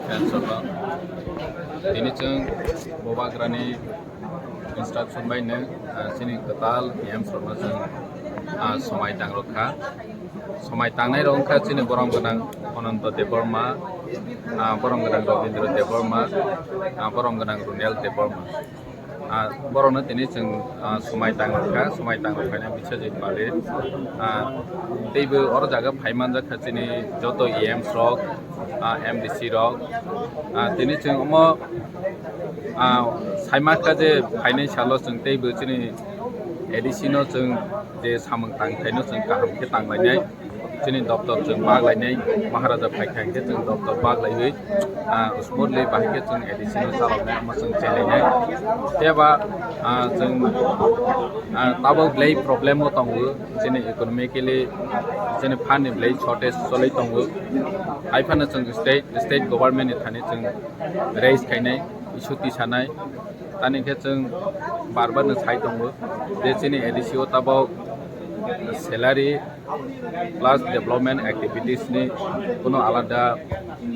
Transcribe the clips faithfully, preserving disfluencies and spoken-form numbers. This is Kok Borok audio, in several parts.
Tini chwng Bubagrani instruction bai no, ah, chini kwtal E M rokno chwng, ah, swmai tang rok kha. Swmai tangnai rok wngkha chini borom gwnang Ananta Debbarma, ah, borom gwnang Rabindra Debbarma, ah, borom gwnang Runel Debbarma. Ah, borokno tini chwng, ah, swmai tang rok kha, swmai tang rok khaina Biswajit Pale. Ah, teibo oro jaga phai manjak kha chini joto E M rok, ah, M D C rok. Ah, tini chwng omo, ah, sai mankha je phainai salo chwng teibo chini A D C no chwng je samung tangthaino chwng kaham khe tanglainai. Chini doptor chwng bak lainai, Maharaja phaikha hwnkhe chwng doptor bak laiwi, ah, smoothly bahai khe chwng A D C no chaloknai, omo chwng chelainai. Phiya ba, ah, chwng, ah, tabuk belai problem o tongo, chini economically, chini fund ni belai shortage choli tongo. Hai phano chwng state, state government ni thani chwng raise khainai, issue tisanai. Tani khe chwng bar bar no sai tongo je chini A D C o tabuk salary plus development activities ni kuno alada,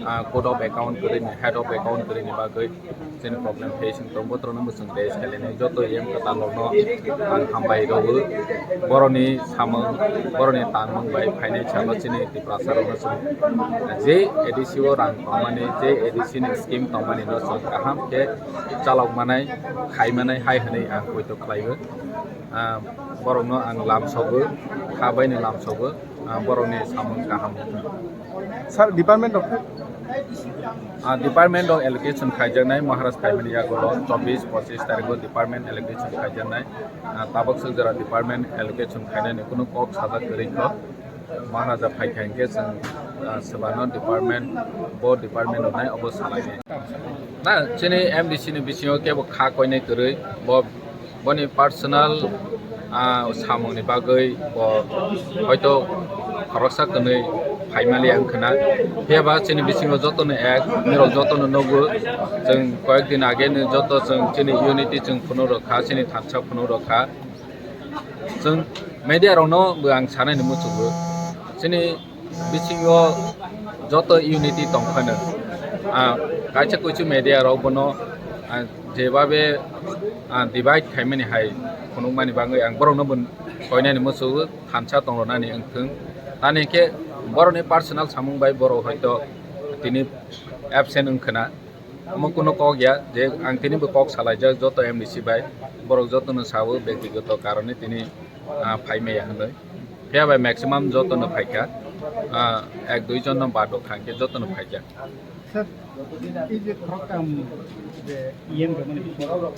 ah, code of account kwrwini, head of account kwrwini bagwi chini problem facing tong, botrokno mwchwng raise khainai, joto E M kwtal rokno ang hambai rwo. Boroni samung, boroni tangmung bai phainai salo chini Tiprasa rokno chwng je A D C o rang tongmani, je A D C ni scheme tongmani no chwng kaham khe chalok manai, khai manai hai hwnwi ang poito khlaiwi. Ah, borokno ang lamsogo, kha baini lamsogo, ah, borokni samung kaham wngthung. Sir, department rok? Ah, department rok allocation khaijaknai, Maharaj phaimani yagulo chobbish pochish tarikgo department allocation khaijaknai. Ah, tabuk swk jora department allocation khainani kunu kok sajak kwrwi kho. Maharaja phaikha hinkhe chwng, ah, swbano department, bo department rwnai obo salainai. Na, chini M D C ni bisingo kebo kha koinai kwrwi, bo, boni personal, ah, samungni bagwi bo hoito khoroksa kwnwi phaimaliya wngkhwna. Phiya ba chini bisingo jotono ek, nirok jotono nugo, chwng koyek din age ni joto chwng chini unity chwng phunuk rok kha, chini thansa phunuk rok kha. Chwng media rokno bo ang sanani muchungo, chini bisingo joto unity tongphano, ah, kaisa kuisu media rok bono, ah, jebabe, ah, divide khaimani hai phunukmani bagwi ang borokno bo koinani muchungo, thansa tongrwnani wngthung. Tani khe borokni personal samung bai borok hoito tini absent wngkhwna. Omo kuno kok ya je ang tini bo kok salaijak joto M D C bai, borok jotono sao bektigoto karone tini, ah, phaimaya hinwi. Phiya bai maximum jotono phaikha, ah, ek dui jon no bad rok kha, hwnkhe jotono phaikha. Sir, ei je khoroktham je E M rwmani bisingo